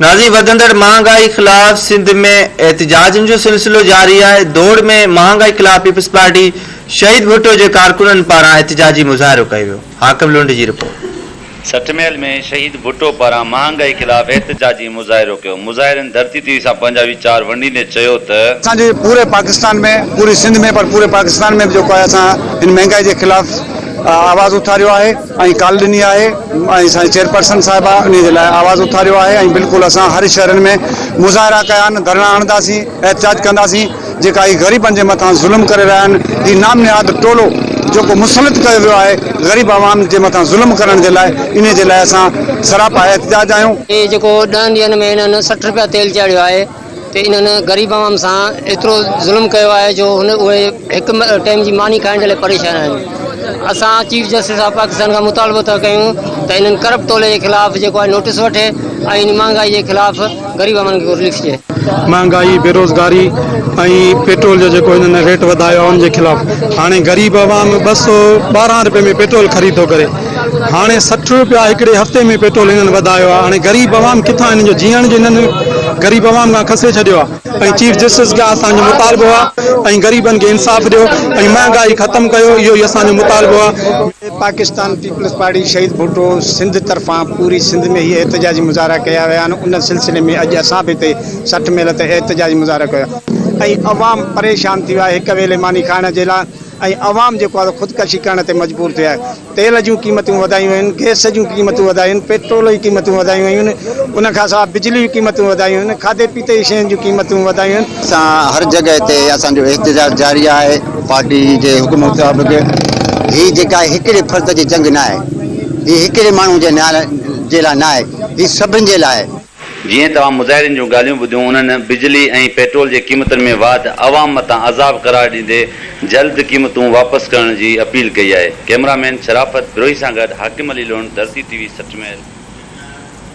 ناظرين وڌندڙ مهانگائي خلاف سنڌ ۾ احتجاجن جو سلسلو جاري آهي، دوڙ ۾ مهانگائي خلاف پيپلز پارٽي شهيد ڀٽو جي ڪارڪنن پاران احتجاجي مظاهرو ڪيو ويو، حاڪم لنڊ جي رپورٽ. 60 ميل ۾ شهيد ڀٽو پاران مهانگائي خلاف احتجاجي مظاهرو ڪيو، مظاهرين ڌرتي ٽي وي سان پنهنجا ويچار ونڊيندي چيو ته. اسان جي پوري پاڪستان ۾ پوري سنڌ ۾ پر پوري پاڪستان ۾ به جيڪو آهي اسان هن مهنگائي جي خلاف آواز اٿاريو آهي ۽ ڪال ڏني آهي ۽ اسان جي چيئرپرسن صاحبه انهي جي لاء آواز اٿاريو آهي ۽ بلڪل اسان هر شهرن ۾ مظاهرا ڪيا آهن ڌرڻا هڻنداسين احتجاج ڪنداسين جيڪا هي غريبن جي مٿان ظلم ڪري رهيا آهن هي نام نهاد ٽولو جيڪو مسلط ڪيو ويو آهي غريب عوام جي مٿان ظلم ڪرڻ جي لاء انهي جي لاء اسان سراپا احتجاج آهيون. هي جيڪو ڏهن ڏينهن ۾ انهن 60 رپيا تيل چاڙهيو آهي ته انهن غريب عوام سان ايترو ظلم ڪيو آهي جو هن اهي هڪ ٽائيم جي ماني کائڻ جي لاء پريشان آهن اسان چيف جسٽس آف پاڪستان کان مطالبو ٿا ڪيون ته انهن ڪرپٽ ٽولي جي خلاف جيڪو آهي نوٽس وٺي ۽ ان مهانگائي جي خلاف غريب عوام کي رليف ڏئي. مهانگائي، بيروزگاري ۽ پيٽرول جو جيڪو هنن ريٽ وڌايو آهي ان جي خلاف هاڻي غريب عوام 212 رپئي ۾ پيٽرول خريد ٿو ڪري هاڻي 60 رپيا هڪڙي هفتي ۾ پيٽرول هنن وڌايو آهي هاڻي غريب عوام ڪٿان هنن جو جيئڻ جو هنن غريب عوام کان کسي ڇڏيو آهي ۽ چيف جسٽس کان اسان جو مطالبو آهي ۽ غريبن کي انصاف ڏيو ۽ مهانگائي ختم ڪيو اهو ئي اسان جو مطالبو آهي. پاڪستان پيپلز پارٽي شهيد ڀٽو سنڌ طرفان پوري سنڌ ۾ هي احتجاجي مظاهرا ڪيا ويا آهن ان سلسلي ۾ اڄ اسان به هتي 60 ميل تي احتجاجي مظاهرو ڪيو آهي ۽ عوام پريشان ٿي ويو آهي هڪ ويلي ماني کائڻ جي لاء ۽ عوام جيڪو آهي خودڪشي ڪرڻ تي مجبور ٿيو آهي تيل جون قيمتون وڌايون ويون آهن، گئس جون قيمتون وڌايون آهن، پيٽرول جون قيمتون وڌايون ويون آهن، ان کان سواء بجلي جون قيمتون وڌايون آهن، کاڌي پيتي جي شين جون قيمتون وڌايون آهن. اسان هر جڳهه تي اسان جو احتجاج جاري آهي، پارٽي جي حڪم مطابق هي جيڪا هڪڙي فرد جي جنگ ناهي، هي هڪڙي ماڻهو جي لاء ناهي، هي سڀن جي لاء آهي. جيئن توهان مظاهرين جون ڳالهيون ٻڌيون انهن بجلي ۽ پيٽرول جي قيمتن ۾ واڌ عوام مٿان عذاب قرار ڏيندي جلد قيمتون واپس ڪرڻ جي اپيل ڪئي آهي. ڪئميرا مين شرافت بروهي سان گڏ حاڪم علي لوڻ، ڌرتي ٽي وي 60 ميل.